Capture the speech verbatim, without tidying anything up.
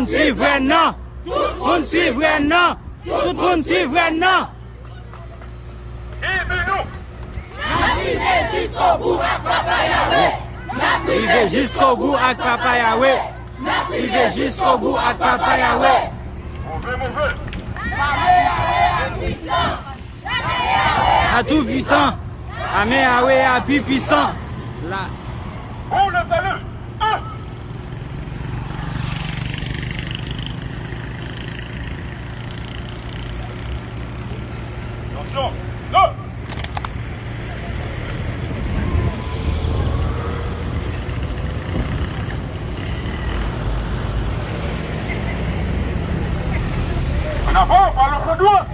Suiv rèn nan. Tout moun suiv rèn nan. Tout moun suiv rèn nan. N ap rive jiskobou ak Papa Yawe. N ap rive jiskobou ak Papa Yawe. N ap rive jiskobou ak Papa Yawe. Move, move. Papa Yawe a pwisan. A tou pwisan. Ame Yawe a pi pwisan. La. Pou le salut. Un. Attention. Deux. En avant, par le flanc droit.